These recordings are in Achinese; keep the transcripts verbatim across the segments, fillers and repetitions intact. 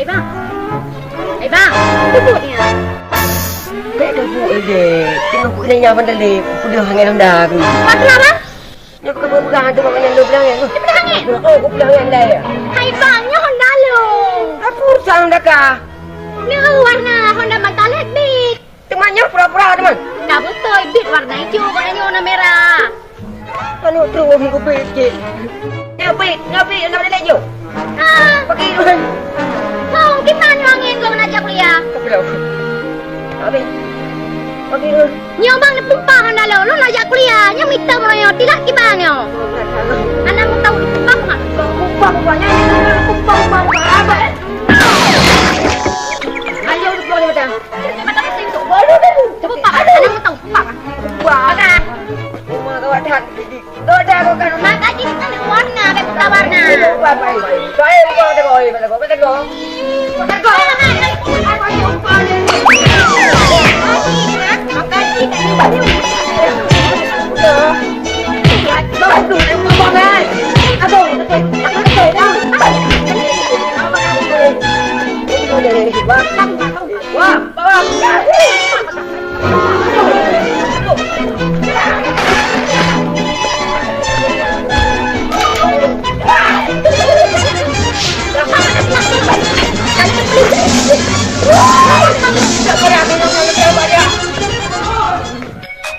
Eh, bang. Eh, bang. Teubuet nyan. Bèk teubuet lé. Teungoh keuneuk nyan bandar lé. Peudeuh angèn honda tu. Pakra, bang? Nyoe keu peudeuh angèn tu, maknanya lôn peudeuh angèn tu. Peudeuh angèn? Oh, peudeuh angèn dah ya. Hai, bang, nyoe honda lôn. Apa urusan honda kah? Nyoe warna honda Bantalek, Bik. Teuma nyoe pura-pura teuma. Ka beutôi, bit warna ijo, bukan nyoe warna merah. Anu tu, oh, kupit cit. Nyoe pit, nyoe pit, nyoe lelek jo. Ah. Pakai dulu. Hong, kiban nyoe angèn kong nak jak kuliah. Apa dah? Habis. Pakai dulu. Nyoe bang neupumpah honda lôn, lôn nak jak kuliah. Nyoe mitom lôn nyoe, tilak kiban nyoe. Anak mau tahu pumpah, pumpah, pumpah, pumpah, pumpah, pumpah, pumpah, pumpah, apa? Ayo, pumpah, pumpah. Cepat, Pak. Ada yang tahu, Pak. Wah. Makan. Rumah kau ada. Kau ada kau kan. Maka kita warna, ada warna. Baik, baik. Baik, baik, baik, baik, baik.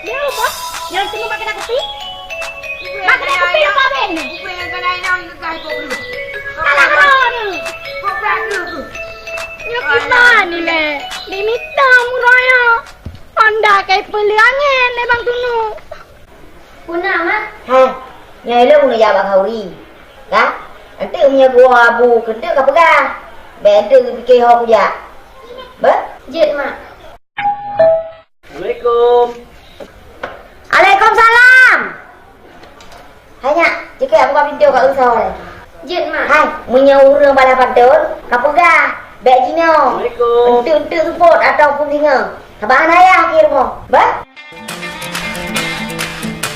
Dia apa? Yang cuma pakai nak kopi? Pakai nak kopi apa, Ben? Alah, kau ni. Nyoe kiban ni, Le. Dimita muraya. Honda kai peuleuh angèn lé Bang Tunu. Puna, Mak? Hah? Nyoe ilôn keuneuk jak bak khauri. Ka? Enteuk meunyoe geuwoe abu keuneuk ka peugah. Bèk enteuk geupike ho kujak. Beuh? Jeuet, Mak. Assalamualaikum. Waalaikumsalam. Hai nyak, jikeu aku buka pintoe kat usah lé. Jeuet, Mak. Hai, meunyoe ureueng balaih pantôn, ka peugah, bèk jinoe. Assalamualaikum. Enteuk-enteuk seupôt ataupun singoh. Saban ayah keu rumoh. Bah?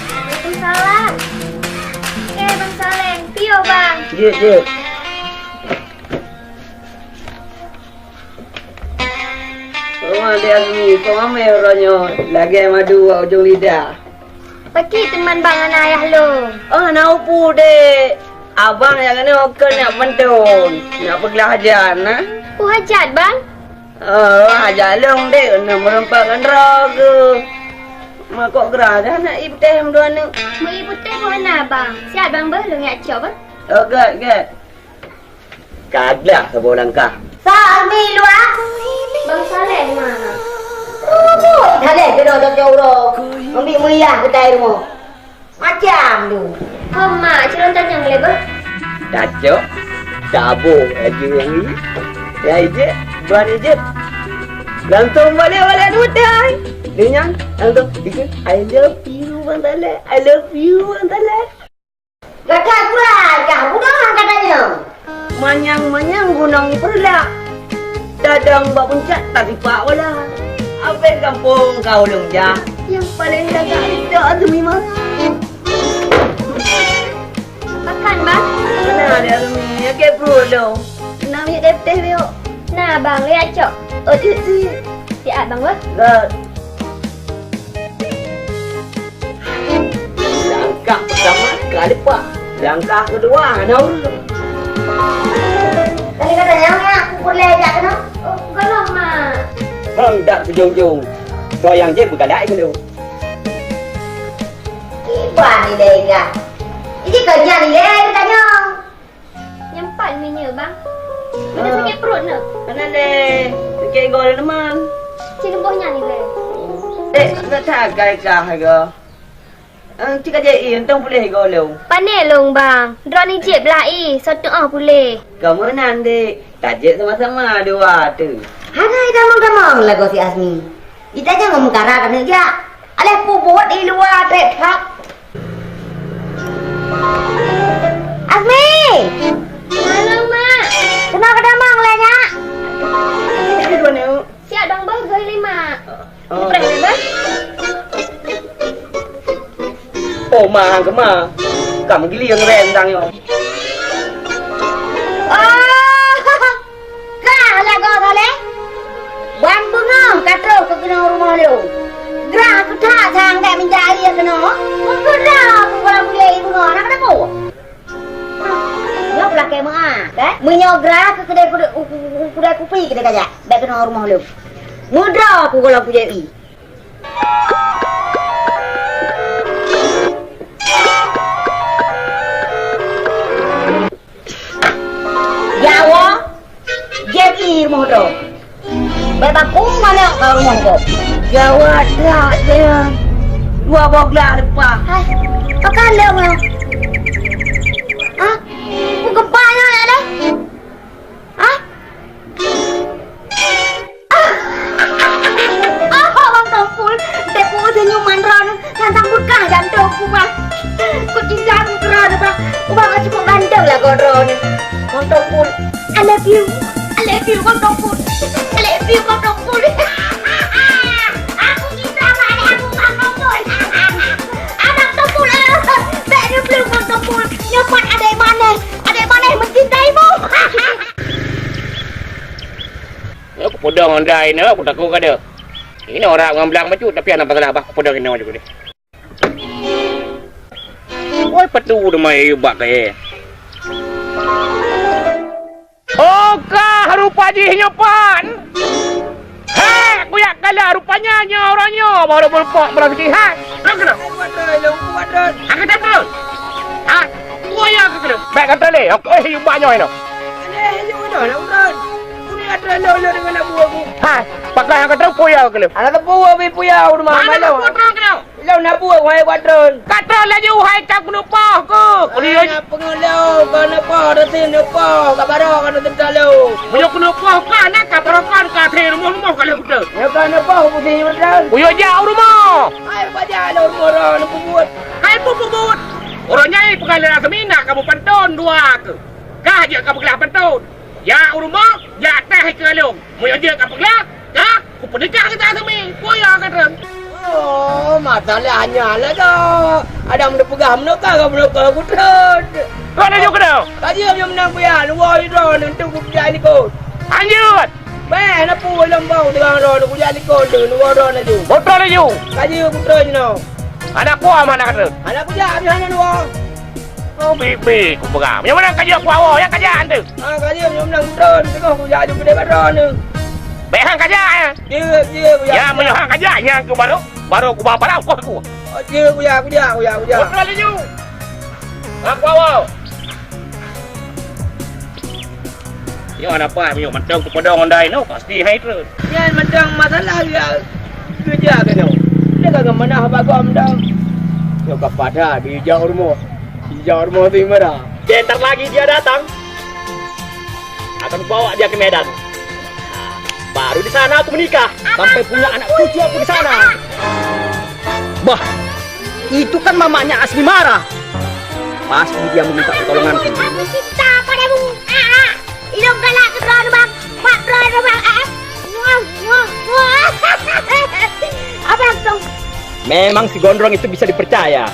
Waalaikumsalam. Eh, Bang Saleng, piôh, Bang. Jeuet, jeuet. Oh, Dek Azmi, kok ramé uroe nyoe lagèe madu bak ujong lidah? Pakri teuma Bang hana ayah lôn? Oh, hana peue, Dek. Abang nyang keunoe keu neuk mantong, neuk peuglah hajat na. Peue hajat, Bang? Oh, hajat lôn, Dek, neuk meureumpok ngon droe geuh. Makok geura dah na ié putéh meudua neuk. Meu ié putéh peue hana, Bang. Siat, Bang, beuh, lôn jak cok, beuh. Oh, gèt, gèt. Ka glah saboh langkah. Sa Azmi luwa. Bang Saleh mana? Rubuh. Saleh keunoe cok-cok uroe. Ambi meuyah keutai rumoh. Macam tu. Homa, cilon tanyong lé beuh. Tacok, taboh laju nyang ni. Ya ijek, ban ijek. Langsung balek-balek dua tai. Dengan langsung, I love you, Bang Saleh. I love you, Bang Saleh. Gata gulai kah gunong katanya? Manyang-manyang gunong Peureulak. Tadong bak puncak tasipak bola. Abéh gampông ka ulôn jak. Nyang paleng gagah itu Azmi mara. Makan, Bang. Nah, dia Azmi, ya ke perut tu. Nak minyak teh-teh, Biok? Nah, Bang, lihat, Cok. Oh, cik, cik. Siap, Bang, weh. Got. Langkah pertama ka leupah, langkah keudua hana ureueng. Tadi katanya, aku peureulèe jak keunoe. Oh, golom, Mak. Hang dak beujong-jong. Soe nyang jeuet beugalak keunoe. Kiban nilai gah. Jadi kau nyan nilai katanya. Nyang pat meunyoe, Bang. Meunan sakét pruet neuh. Hana lé, sakét igoe lé teuma. Cit leumbôh nyan ilèe. Eh, gata kai kah igoe. Eh, cit ka jai, eh, entong puléh igoe lôn. Pané lôn, Bang. Droeneuh jeuet blah ie, soe tuoh puléh. Ka meunan, Dek. Tajeuet sama-sama dua tu. Hana itamong-tamong lagoe si Azmi. Itanyong meukara keuneuk jak. Alah peubuet di luwa trép that. Azmi! Halo, Mak. Keunoe keu tamong lé nyak. Siap dong, Bang, geuh lé, Mak. Oh. Preh lé, Bang. Oh, ma, keu ma. Ka meugilieng rèn tang nyoe. Oh, ka Kan? Meunyoe gra keu keudè, keudè, u-, u-, u-, keudè kupi keudè kajak, bèk keunoe rumoh lôn. Meudroe kugohlom kujép ié. Jawoe, jép ié rumoh droe. Bèk bakong manok ka rumoh gob. Jawoe that nyan. Dua boh glak leupah. Hai, pakon lôn nyoe? Hah? Peue geuba nyoe lé? Hah? Ah, Bang Tongkul, teupeu senyuman droeneuh, nyan sang beukah jantông ku, Bang. Kok cinta ku keu droeneuh, Bang. Bang, ka cukôp ganteng lagoe droeneuh. Bang Tongkul, I love you. I love you, Bang Tongkul. I love you, Bang Tongkul. Aku cinta sama ada aku, Bang Tongkul. Abang Tongkul, eh, bèk neubloe, Bang Tongkul. Nyoe pat adék manéh, adék manéh mencintaimu. Nyoe kupeudong Honda inoe, kutakot ka deuh. Inoe rab ngon blang bacut, tapi hana masalah bah, kupeudong inoe ju deh. Woi, patu teuma yue bak kayèe. Oh, kah rupa jih nyoe pan. Hai, kuyak kala rupanya nyoe uroe nyoe baru beureumpok meurasaki hai. Ka keunoe. Hai, kuat droe, lôn kuat droe. Ka keunoe. Ha? Kuya ka keunoe. Bèk ka trôh lé. Oke, eh, yue bak nyoe inoe. Aleh, yue inoe, lôn droe. Kuya ka trôh lôn, lôn deungon abu aku. Hai, pakon nyang ka trôh kuya ka keunoe. Alah, teupeu abi kuya u rumoh. Mana malu. Kuat droe keunoe. Lôn na buet wahai patron. Ka trôh laju hai ka keuneuk poh keuh. Ulôn na peungeulong keuneuk poh, reutém neupoh, ka barô keuneuk teuntalo. Meunyoe keuneuk poh ka na ka barô kon ka akhé rumoh-rumoh ka lheueh beutôi. Nyoe keuneuk poh putih beutôi. Uyôt jak u rumoh. Hai bajak lôn rumoh droe neupeubuet. Hai peue peubuet? Uroe nyan peugah lé Rasmi na ka beupanton dua keuh. Kah jeuet ka peuglah panton. Jak u rumoh, jak teh keu along. Meunyoe jeuet ka peuglah, ka kupeunikah gata Sumi. Peue ya ka trön? Oh, masalah nyan lé goe. Adam neupeugah meunoe ka, ka meunoe ka kutrön. Ka laju keunoe. Ka jeuet meunang kuya, luwa sidroe neuntu kujak likot. Lanjut. Bèk na peue lom bau teungoh droe kujak likot tu, luwa droe laju. Kutrön laju. Ka jeuet kutrön jinoe. Hana kuah mah na ka trön. Hana kujak, hana luwa. Oh, bi-, bi, kupeugah. Meunyoe meunan ka jeuet kuah woe, nyang ka jak tu. Ah, ka jeuet, meunyoe meunan kutrön, teungoh kujak aju keudeh ka droeneuh. Bèk han ka jak, eh. Jeuet, jeuet, kujak. Ya, meunyoe han ka jak, nyan keuh baru, baru kuba parang koh ku. Oh, jeuet, kujak, kujak, kujak, kujak. Kutrön laju. Ngon kuah woe. Nyoe hana paih, meunyoe mantong kupeudong Honda inoe, pasti hai trön. Nyan mantong masalah ya, geujak keunoe. Lé ka geumeunah bak gob mantong. Nyoe ka padat, geujak u rumoh. Geujak u rumoh tu meunan. Sebentar lagi dia datang. Akan kubawa dia ke Medan. Baru di sana aku menikah. Sampai punya anak cucu aku di sana. Bah, itu kan mamanya Asmi marah. Pasti dia meminta pertolonganku. Aku cinta padamu. Ah, ah. Ilong galak keu droeneuh, Bang. Bak droeneuh, Bang. Ah, ah. Wah, wah, wah. Abang Tong. Memang si Gondrong itu bisa dipercaya.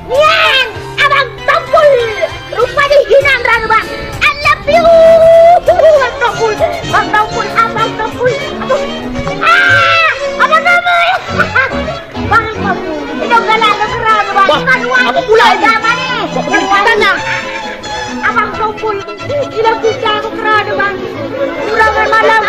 Nyan, Abang Tongkul. Rupa jih hinan droeneuh, Bang. I love you. Bang Tongkul. Bang Tongkul, Abang Tongkul. Abang. Ah, Abang Tongkul. Bang, Bang, itu galak lôn keurau, Bang. Bah, apa pula ini? Kok begitu katanya? Abang Tongkul, ini kita aku keurau, Bang. Kurang malam.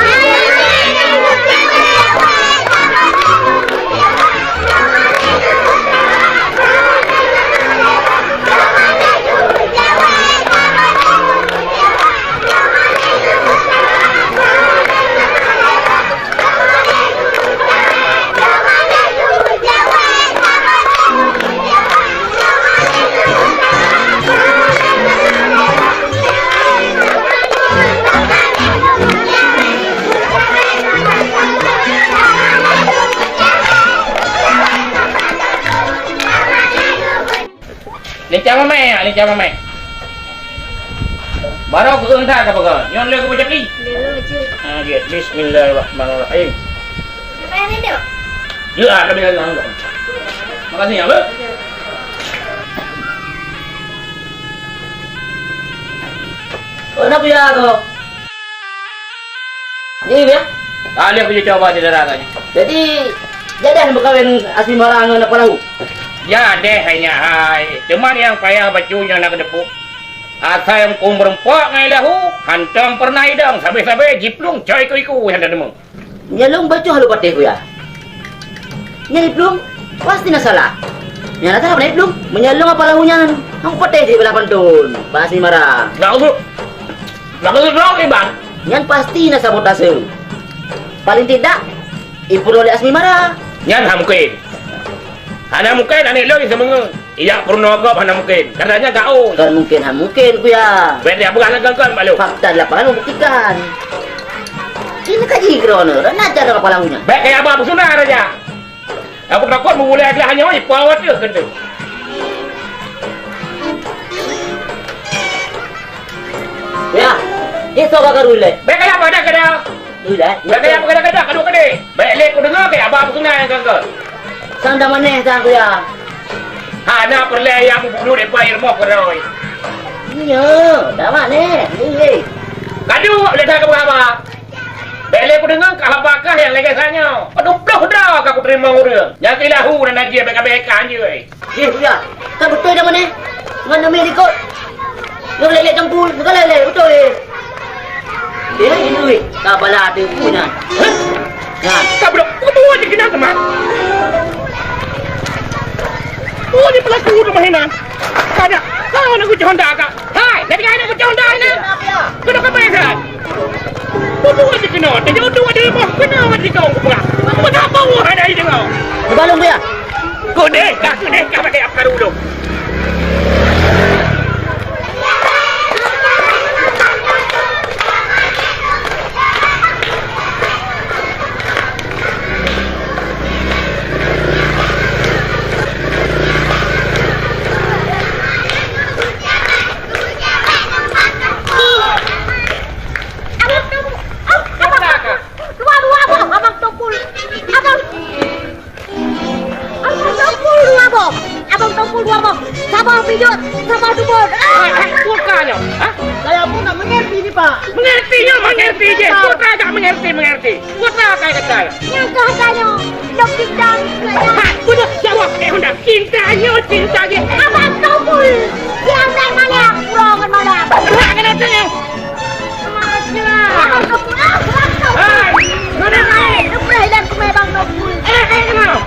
Lincah mamèh, lincah mamèh. Baroe keu ôn that ka peugah. Nyoe lé keu beucaki. Lé, Cik. Ha, jeuet. Bismillahirrahmanirrahim. Apa yang ada? Ya, ada bilang. Makasih ya, Bu. Oh, kenapa ya kau? Jadi, ya? Ka lheueh kucuba syedara gata nyoe. Jadi, jadeh meukawen Asmara ngon Apa Lahu? Jadeh hai nyan hai. Teuma nyang payah bacut nyang na keuneupok. Asai meukong meureumpok ngon ié lahu, hantom peureunah idong, sabé-sabé jiplueng coi iku-iku nyang na deungoe. Meunyoe lôn bacoh lôn patéh, Kuya. Nyan jiplueng pasti na salah. Nyan na salah pane jiplueng. Meunyoe lôn apa lahu nyan, hana kupatéh di beulah pantôn bak Asmi Mara. Nggak usah. Nggak usah lôn, Iban. Nyan pasti na sabotase. Paling tidak, ipeurunoe lé Asmi Mara. Nyan hana mungken. Hana mungken aneuk lôn seumeungeue. Ijak peurunoe gob hana mungken. Katanya gaul. Kon mungken hana mungken, Kuya. Bèk ijak peugah lagèe kon bak lôn. Fakta di lapangan membuktikan. Ini kaji keudroe nyoe, na ajar apa lahu nyan. Bèk kaya abah peusuna raja. Aku takot meubulai glah nyoe, ipawat deh keuneuk. Ya, iso ka karu ilèe. Bèk kaya apa dah kada. Ilèe. Bèk kaya apa kada-kada, kadu keudéh. Bèk lé kudeungoe keu abah peusuna nyang keu-keu. Sang dah manèh sang, Kuya. Hana peureulèe nyang bubulu daripada ilmu keudroe. Iya, dah manèh. Iya. Kadu lé dah keu abah. Bèk lé kudeungoe keu abah kah nyang lagèe sanyoe. Padum ploh droe ka kuteurimong ureueng. Nyang keu lahu dan najih bèk-bèk ka anjeue. Jih, Kuya. Kan beutôi dah manèh. Ngon nami likot. Ngon lelek campur, ngon lelek beutôi. Dia ini weh. Ka bala ada pun nyan. Hah? Nyan. Ka beudôh. Kau bawa je kena teman. Oh, ni pelaku tu mainan. Kada. Kau nak kucah honda kak. Hai, nak dengar nak kucah honda ni? Kau dah kemana? Kudu aja kena, tejodoh aja lemah, kena mati kau kepelah. Kenapa wah ada itu kau? Balong dia. Kau deh, kau deh, kau pakai apa dulu? Abang Tungkul. Ah, abang. Dua, dua, abang. Abang Tungkul. Abang. Abang Tungkul dua boh. Abang Tungkul dua boh. Saboh pijot, saboh tubon. Ah! Hai, hai, buka nyo. Hah? Saya pun tak mengerti ni, Pak. Mengerti nyo, mengerti je. Pak. Buka tak mengerti, mengerti. Buat apa kata? Nyangka tanya, dok cinta. Ha, betul. Jawab, eh, Honda. Cinta nyo, cinta je. Abang Tungkul. Dia ambil malam, pulang malam. Berat kena tanya. Abang Tungkul. Ah, Abang Tungkul. Hai, mana naik? Lepas dan kumai Abang Tungkul. Eh, eh, kenapa?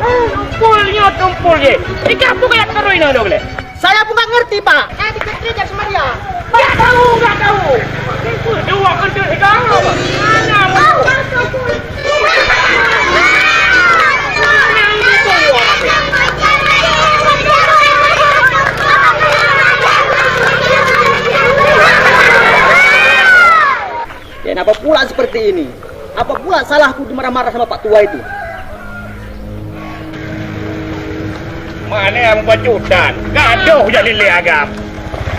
Tumpul nyo, tumpul je. Ika apa kaya terus ina dok le? Saya pun tak ngerti, Pak. Saya dikecil jak Semaria. Nggak tahu, nggak tahu. Dua kentut hitam. Mana? Dan apa pula seperti ini? Apa pula salahku dimarah-marah sama Pak Tua itu? Mana yang bacutan? Gaduh jadi lé agam.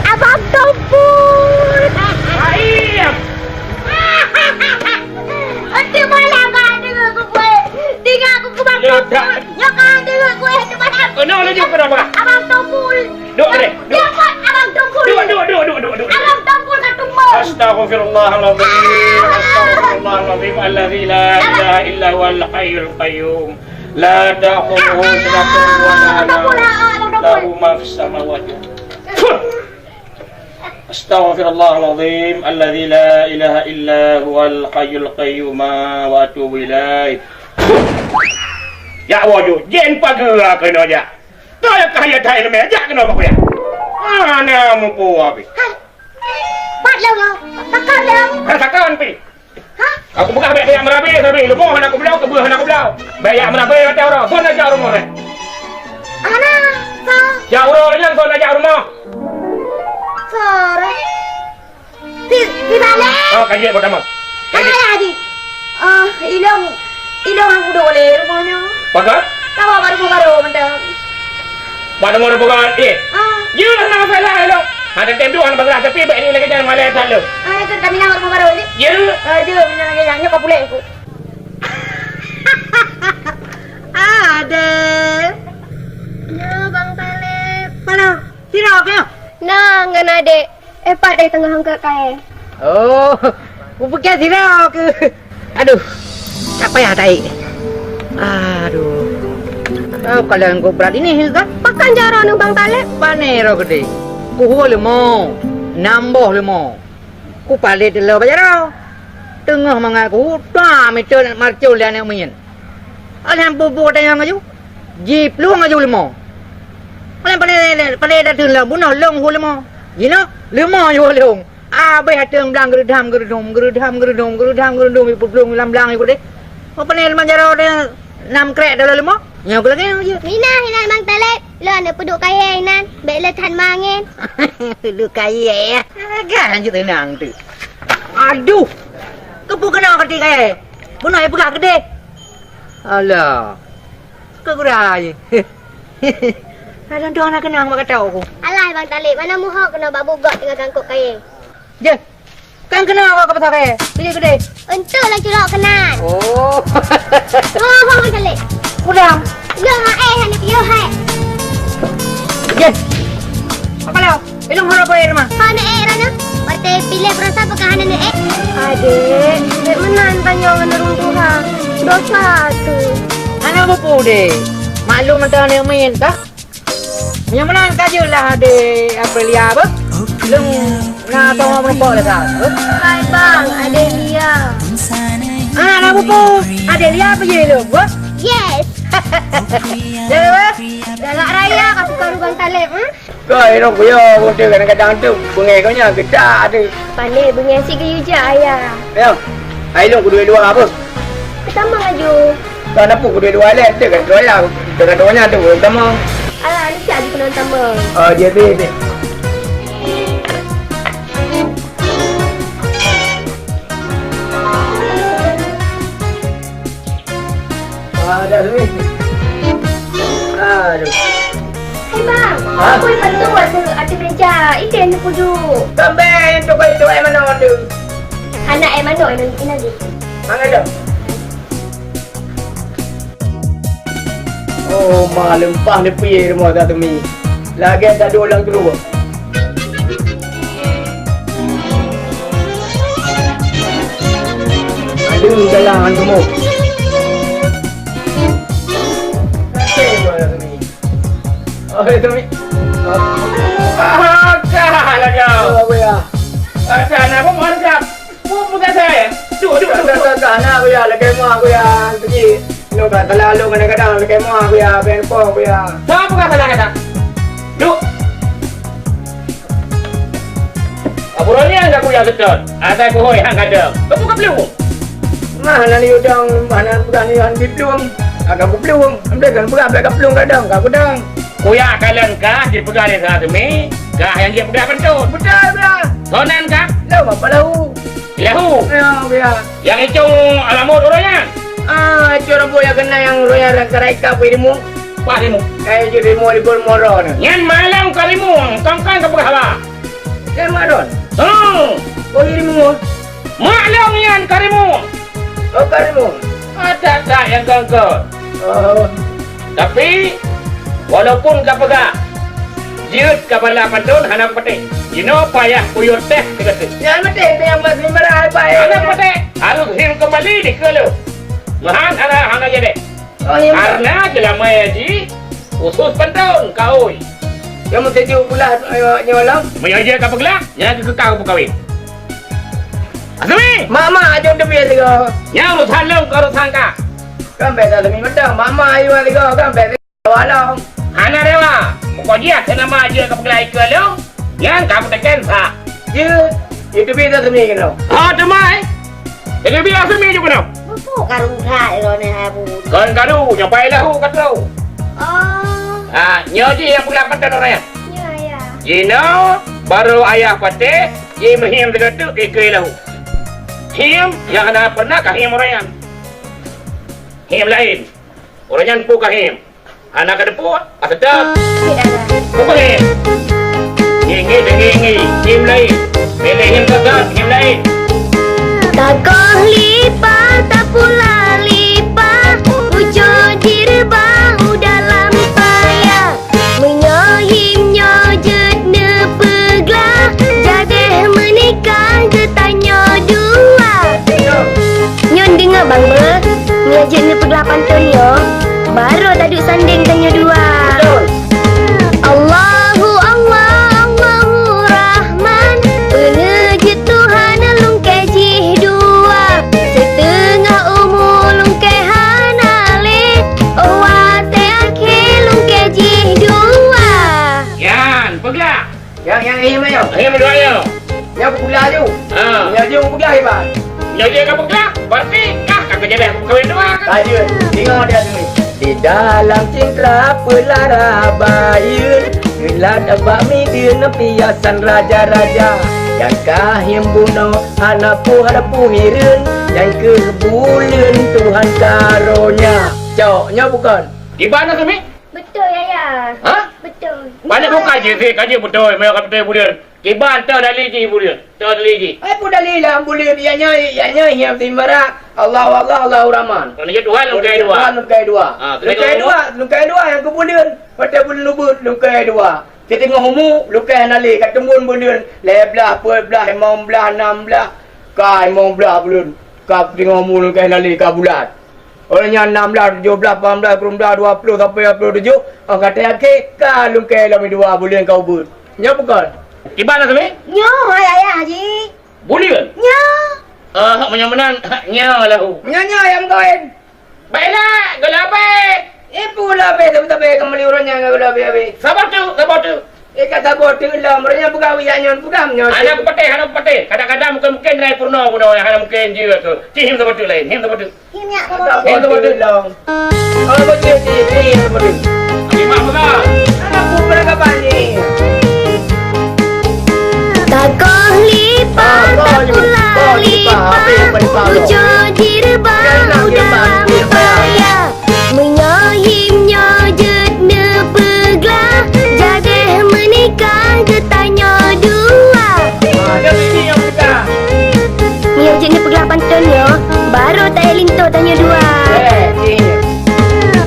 Abang Tungkul. Air. Nanti malam kan dengar aku kueh. Dengar aku kubang Tungkul. Nyokan dengar kueh di malam. Kena laju kenapa? Abang Tungkul. Duduk, duduk, duduk. Dapat Abang Tungkul. Duduk, duduk, duduk, duduk, duduk, duduk. Abang Tungkul ka tumbang. Astaghfirullahalazim. Astaghfirullahalazim. Alladzi la ilaha illa huwal hayyul qayyum. La ta'khudhuhu sinatun wa la nawm. Abang Tungkul, Abang Tungkul. Lahu ma fis samawati. Astaghfirullahalazim. Alladzi la ilaha illa huwal hayyul qayyum. Wa atubu ilaih. Ya wajud. Jin pageue kena jak. Kaya kaya thai leumeh, jak keunoe bak kuya. Hana muphom abéh. Hai. Pat lom, lom. Takon lom. Hana takon pi. Hah? Aku peugah bèk jak meurabe, meurabe. Leumo hana kubloe, keubeueh hana kubloe. Bèk jak meurabe watèe uroe. Son jak rumoh eh. Hana, sa. Jak uroe nyan son jak rumoh. Sore. Di, di balik. Oh, ka jeuet pertama. Ka jeuet. Ayah di. Ah, ilong, ilong aku duduk di rumah nyoe. Pakat? Tawa baru baru mantap. Pada mau bukan, eh. Ah. Jeuet lah masalah ilong. Ada tem tu anak bangla tapi baik ni lagi jangan malah tak lu. Ah, itu kami nak rumah baru ni. Ya. Ah, dia punya lagi yang nyok pulek aku. Ada. Ya, Bang Talib. Mana? Sira ke? Nah, ngan adik. Eh, pat deh teungoh angkat kae. Oh, kupikia sira ke. Aduh, tak payah tahi. Aduh. Oh, kalian kok berat ini, kan? Pakan jaroe neu Bang Taleb? Pane roh gede. Kuhu lemo. Nam boh leumo. Kupalét lé bak jaroe. Teungoh mangat kuta mita marcon lé aneuk miet. Alham bubu tanyong aju. Jiplueng aju leumo. Alham pandai, pandai dateueng lom bunoh lông hu leumo. Jinoe leumo aju lông. Abéh ateueng blang geureudam geureudum, geureudam geureudum, geureudam geureudum, ipeuplong lam blang ipeude. Meupanè lam jaroe teuh nam krek dalam leumo. Nyoe keu lagèe nyoe jeuet. Minah inan Bang Taleb, lôn aneuk peuduek kayèe inan, bèk le that mangén. Peuduek kayèe ya. Agak lanjut tenang tu. Aduh. Keupeue keunoe keuti kayèe? Bunoe peugah keudeh. Alah. Keu gura ye. Hai, dong-dong na keunong bak gata ku. Alah, Bang Talib, mana muhok keunoe bak bugok teungoh gangkok kayèe. Jeh, kan keunoe ka pasal kayèe. Keu jeuet keudeh. Untuk lah culok keunan. Oh. Oh, Bang Talib. Udang. Lo, eh, hana piôh, hai. Jeh. Apa lo? Ilong hana boy rumah. Hana eh, Rana. Watèe piléh peurasa peugah hana eh. Adek, dek meunan tanyoe ngon ureueng tuha. Dosa tu. Hana bupu dek. Maklum mantong aneuk miet kah? Nyang meunan ka jeuet lah adek Aprilia beuh. Lôn na teurimong meurumpok lé kah beuh. Hai bang, adek Lia. Ah, na bupu. Adek Lia apa je lôn beuh? Yes. Lé beuh. Galak raya ka suka lubang taleb, hmm? Koi rong kuyo, kadang-kadang tu beungèh kau nyan geutak tu. Pandai beungèh si geuyue jak ayah. Ya. Ai lôn kudu dua apa? Sama laju. Kau nak pun kudu dua leh, tu kan kau ya. Dekat doanya tu sama. Alah, ni siap di penonton. Oh, dia tu. Ah, dah tu. Aduh. Hei bang, ha? Apa yang bantu buat tu atas meja? Itu yang duduk. Sampai yang tu kau itu yang mana tu? Anak yang mana yang ini lagi? Mana tu? Oh, ma leumpah neupie rumoh dah temi. Lagèe tadu lam keruwa. Aduh, jalan semua. Oh, itu mi. Ah, kah lah kau. Oh, apa ya? Ada anak pun mantap. Pun bukan saya. Duk, duk, duk. Dah, dah, dah, nak, Buya, lagèe moh, Buya. Pergi. Lu kat salah lu kadang-kadang, lagèe moh, Buya. Bèk po, Buya. Siapa kat salah kata? Duk. Apa orang ni yang dah Buya setot? Asai kuhoi hang kata. Kamu ke belum? Mah, nak liu dong, mah, nak pegang liu han di belum. Agak belum. Ambil kan pegang, ambil kan belum kadang, kat pedang. Kuyak kalon kah dipeugah lé Salah Semi, kah nyang jeuet peugah pantôn. Beutôi, Bra. Sonan kah? Lom apa lahu? Lahu. Ya, Bra. Nyang icong alamot ureueng nyan? Ah, icong rambut nyang keunan nyang ureueng nyan rangka-rangka pih rimueng. Pah rimueng. Eh, jeuet rimueng libur moro na. Nyan malam ka rimueng, kong-kong ka peugah haba. Nyan mak ron? Hmm. Oh, jadi rimueng. Mak long nyan ka rimueng. Oh, ka rimueng. Ada tak yang kongkon? Oh. Tapi, walaupun ka peugah, jeuet ka bala pantôn hana kupatéh. Jinoe payah kuyue teh sigoe teuk. Nyan maté, nyang masih marah, apa, eh? Hana kupatéh. Harus him kembali dikeue lôn. Meuhan hana, hana jadi. Oh, iya. Karena jelama jih khusus pantôn, kaoi. Yang mesti diulah, eh, nyoe lom. Meunyoe jih ka peuglah, nyan keu kau peukawen. Asmi! Mak, mak, jom demi sigoe. Nyan urusan lôn, bukan urusan kah. Kan beda demi medang, mak, mak, ayu sigoe, kan beda. Walau hana rewa, meuko jiah keu nama jeuet keu peugulai keu lôn, nyan ka meuteken sa. Jeuet, itu beda semi keunoe. Ha, teuma, eh? Jadi biasa mi ju keunoe. Buku karu that lo ni, hai, Bu. Kon karu, nyoe pai lahu ka troh. Oh. Ha, nyoe jih nyang peugah pantôn ureueng nyan. Ya, ya. Jinoe baru ayah patéh, jih meuhim sigoe teuk ikeue lahu. Him nyang hana pernah ka him ureueng nyan. Him laén. Ureueng nyan peue ka him. Hana ka teupeue, ka seutôt. Peue ka him? Ngi, ngi, ngi, ngi, him laén. Pilih him seutôt, him laén. Takoh lipah, tapula lipah, ucok jireubah u dalam paya. Meunyoe him nyoe jeuet neupeuglah, jadeh meunikah geutanyoe dua. Nyan deungoe bang beuh, meunyoe jeuet neupeuglah pantôn nyoe, barô taduek sandéng tanyoe dua. Allahu Allah, Allahu Rahman, Nyoe jeuet ka peugah, berarti kah ka keujeuleh kawin dua kan? Lanjut, tengok dia tu. Di dalam cintra peulara bayeuen, geulat bak mideuen piasan raja-raja. Nyang ka hieng bunoe hana peue hana peue hireuen, nyan keuh buleuen Tuhan karonya. Cok, nyoe bukon? Kiban na kami? Betul, Yaya. Ha? Betul. Banyak bukan je, si kaji betul, meunan ka beutôi buleuen. Kiban, toh dali jih buleuen. Toh dali jih. Ai, peue dali lam buleuen, ya nyoe, ya nyoe, hiam timbara. Allahu Allah, Allahu Rahman. Kalau jeuet Tuhan, lungkai dua. Tuhan, lungkai dua. Ha, lungkai dua, lungkai dua nyang keu buleuen. Watèe buleuen ubeut, lungkai dua. Siteungoh umu, lungkai hana lé, ka teumbon buleuen. Lhèe blah, peuet blah, limong blah, nam blah. Ka limong blah buleuen. Ka siteungoh umu, lungkai hana lé, ka bulat. Óh lheueh nyan nam blah, tujoh blah, lapan blah, sikureueng blah, dua ploh sampoe dua ploh tujoh, óh ka teuyakin ka lungkée lom dua buleuen ka ubeut. Nyoe bukon? Kiban na sabe? Nyoe hai ayah jih. Buleuen? Nyoe. Ah, meunyoe meunan, nyoe lahu. Meunyoe nyoe ayah meukawen. Baiklah, geulabeh. Eh, peue geulabeh, tapi-tapi ka meuli ureueng nyan geulabeh habéh. Saboh teuk, saboh teuk. Eh, ka saboh teuk lom, ureueng nyan peugah awak nyan, peugah meunyoe. Hana kupatéh, hana kupatéh. Kadang-kadang mungken-mungken rai peurunoe bunoe nyang hana mungken jeuet keu. Ci hieng saboh teuk laén, hieng saboh teuk. Hieng nyak saboh teuk. Hieng saboh teuk lom. Kalau beutôi ci, ci hieng saboh teuk. Terima kasih. Hana peue peurangkapan ni. Takoh lipah, tapulang lipah, ujoe jireubah u dalam paya. Meunyoe him nyoe jeuet neupeuglah, jadeh meunikah geutanyoe dua. Ah, nyoe sini nyang peugah. Meunyoe jeuet neupeuglah panton nyoe, barô taék linto tanyoe dua. Eh, iya.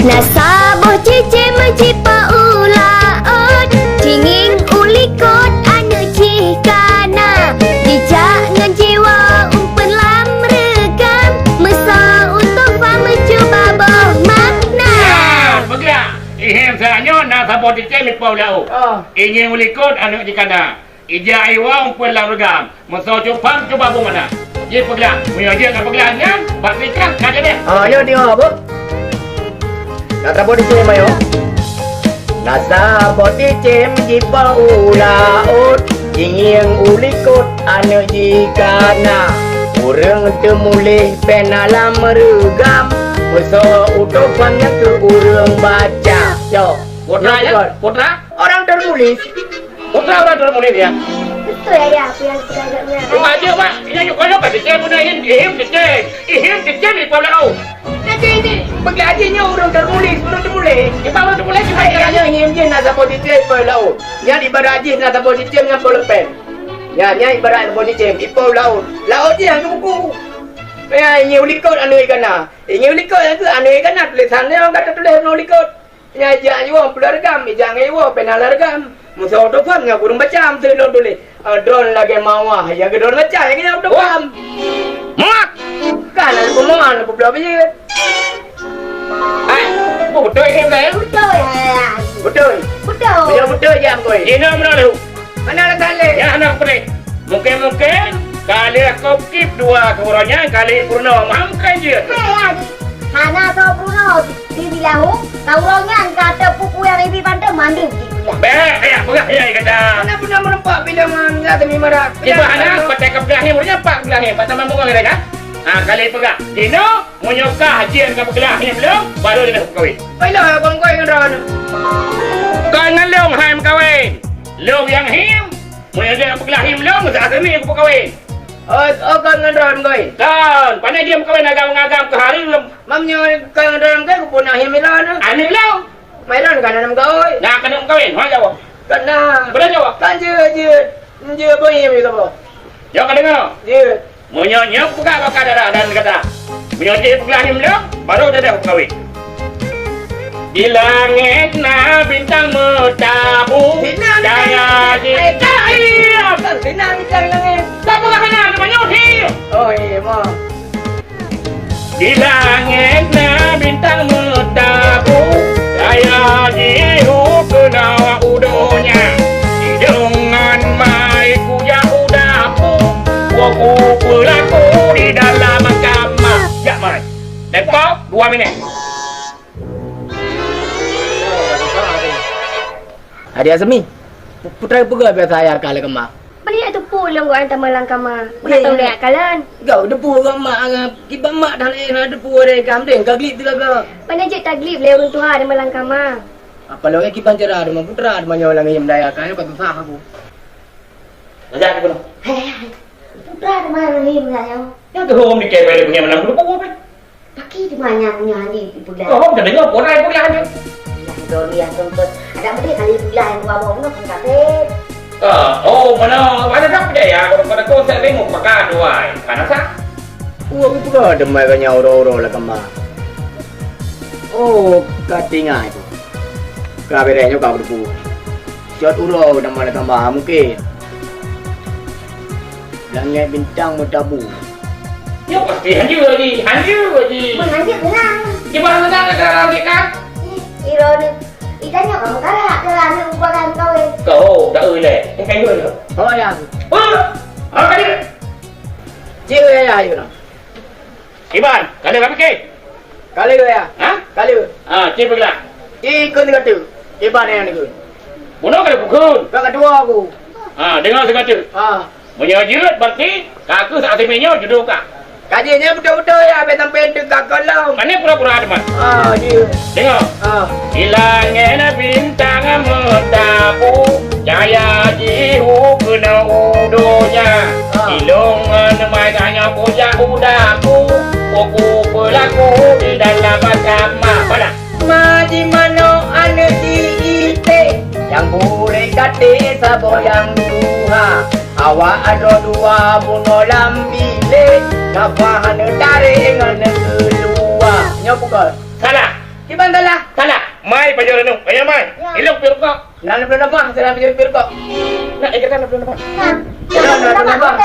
Na saboh cicém jipo u laôt, cingieng u likot aneuk jih kana. Jijak ngon jiwoe umpeuen lam reugam, meusoe u tofa meucuba boh makna. Ah, peugah. Ihem saat nyoe na saboh cicém jipo u laôt. Ah. Ingieng u likot aneuk jih kana. Ijak iwoe umpeuen lam reugam. Meusoe cupang cuba boh makna. Jipeuglah. Meunyoe jeuet ka peuglah nyan, bak nikah ka jadi. Ah, nyoe deungoe, Bu. Na saboh cicém ayo. Na saboh cicém jipo u laôt, ingieng u likot aneuk jih kana. Ureueng teumuléh péng na lam reugam, meusoe u tofa nyan keu ureueng baca. Yo. Putra, ya? Putra? Orang tertulis. Putra orang tertulis, ya? Betul, Ayah, apa yang kita agaknya. Bukan aja, Mak. Ini yuk, kalau kata saya guna ini, ihim cicém. Ihim cicém di Paula Au. Nanti ini, bagi orang tertulis, orang tertulis. Di Paula tertulis, di Paula. Ayah, ayah, ihim je nak saboh cicém Paula Au. Yang ibarat je nak saboh cicém yang Paula Pen. Ya, yang ibarat saboh cicém di Paula Au. Laôt je yang buku. Ya, ini u likot aneuk jih kana. Ini u likot yang tu aneuk jih kana tulisan dia orang kata tulis aneuk u likot. Nyan ijak jiwoe peulargam, ijak ngon jiwoe péng na largam. Meusoe u tofa ngon ureueng baca, meusoe lôn tuléh. Ah, droen lagèe mawah, nyang keu droen baca, nyang keu nyan u tofa. Muat! Kan, ada pemohon, ada peubloe biyeu. Hai, oh, beutôi ni, Bang? Beutôi, hai. Beutôi? Beutôi. Meunyoe beutôi, jam koi. Inoe meunoe lé. Hana lagak lé. Ya, hana peureh. Mungken-mungken ka lheueh kop kip dua keu uroe nyan ka lheueh peurunoe. Mungken jeuet. Hai, hai. Hana soe peurunoe di Bilahu, ka uroe nyan ka teupupu nyang ibi bantu mandum di Bilahu. Bèk, bèk, peugah ya kata. Hana pernah meureumpok bilangan ya demi marak. Iba hana, pakai kepeugah ni, uroe nyan pak kepeugah ni, patah mampu orang kata. Ha, ka lheueh peugah. Dinoe, meunyoe kah jeuet ka peugah ni belum, baru dia dah kawin. Baiklah, abang kawin dengan Ron. Kau dengan Long hai meukawen. Long yang him, Meunyoe jeuet peugah lhèe lôn, meusajan asai mie kupeukawen. Oh, oh, kon ngon droe meukawen? Kon, pane jeuet meukawen agam-agam keu hareuem. Meunyoe kon ngon droe meukawen, kupeuna lhèe lôn. Aneuk lôn. Mai lôn ka na meukawen. Na keuneuk meukawen, ho jaweueb. Ka na. Beuna jaweueb. Kan jeuet, jeuet. Jeuet boh lhèe lôn. Jaweueb ka deungoe. Jeuet. Meunyoe nyoe peugah bak darah dan gata, meunyoe jih peugah lhèe lôn, baru dah dah kawin. Di langét na bintang meutabu, cahya jih. Di langét na bintang langét. Tak peugah hana, namanya hil. Oh, iya, mah. Di langét na bintang meutabu, cahya jih u keunoe u donya. Deungon mai kujak u dapu, woe kupeulaku di dalam kama. Jak mai. Tempo dua minit. Adik Azmi, putra peugah biasa ayah ka lé kama. Pane jak teupeu lôn gobnyan tamong lam kama. Peureulèe kalon. Gau deupeu ureueng mak, kiban mak dah lé na deupeu ureueng kam deh, ka glip teuga. Pane jeuet taglip lé ureueng tuha tamong lam kama. Apa lôn kiban cara deungon putra deungon nyoe lam ngieng daya kan ka susah aku. Lajak aku noh. Hai, hai, hai. Putra teuma lagèe nyan. Nyang teuhom di kepeng punya menang dulu kau apa? Paki teuma nyang nyoe handi ipeugah. Kau hom teudeungoe porai peugah nyoe. Lah doli yang tonton. Ada mesti kali peugah yang dua boh nyoe pun kaget. Ah, oh, mana, mana dah percaya kalau pada kau saya tengok pakai dua. Panas ah? Wah, aku peugah demai kanya oro-oro lah kemah. Oh, ka tinggai tu. Ka bereh nyoe ka beudeubu. Cot uroe tamah-tamah mungken. Langét bintang meutabu. Nyoe pasti hanjeuet, Haji. Hanjeuet, Haji. Meuhanjeuet tenang. Di mana tenang, tenang, tenang, kan? Ih, ironis. Ih, tanyoe kamu karak, karak, aneuk muda kan kawin. Kau, tak boleh. Eh, kayu tu. Oh, ya. Wah, apa dia? Cik, ya, ya, ya. Iban, ka lheueh ka pike? Ka lheueh, ya. Ha? Ka lheueh. Ha, ci peugah. Ci keu sigoe teuk. Iban nyang nikeue. Bunoe ka lheueh pukon. Ka keudua aku. Ha, deungoe sigoe teuk. Ha. Meunyoe jeuet, berarti ka keuh saat simé nyoe judo ka. Ka jeuet nyan beutôi-beutôi, ya, abéh sampoe teuk ka kolong. Pane pura-pura teuma. Ha, jeuet. Deungoe. Ah. Di langét bintang meutabu, cahya jih keunoe u donya. Ah. Ilôn ngon mai tanyoe kujak u daku, buku peulaku di dalam agama. Mana? Ma di manoe aneuk di ite, nyang burek gate saboh nyang tuha. Awak adoe dua bunoe lam bilék, nafah neutarek ngon neukeuluwa. Nyoe pukon. Salah. Kiban salah? Salah. Mai pajoh renung. Ayo mai. Ya. Ilok pi rukok. Nah, leubeh lemah, saya ambil pi rukok. Nak ikatan leubeh lemah. Nah. Jangan leubeh lemah.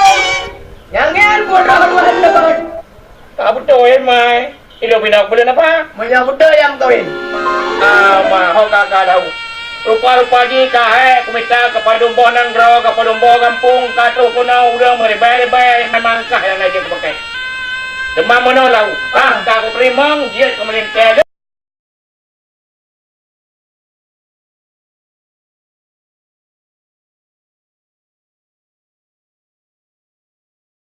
Jangan bodoh dua tahun. Tak betul, eh, mai. Ilok pindah bulan apa? Meunyoe beutôi nyang kawin. Ah, ma, ho ka ka tahu. Rupa-rupa jih ka hai kumita keu padum boh nanggroe, keu padum boh gampông, ka troh keunoe ureueng meuribèe-ribèe, memang kah nyang lagèe keu pakai. Teuma meunoe lahu, ah, ka kuteurimong jeuet keu meulintèe.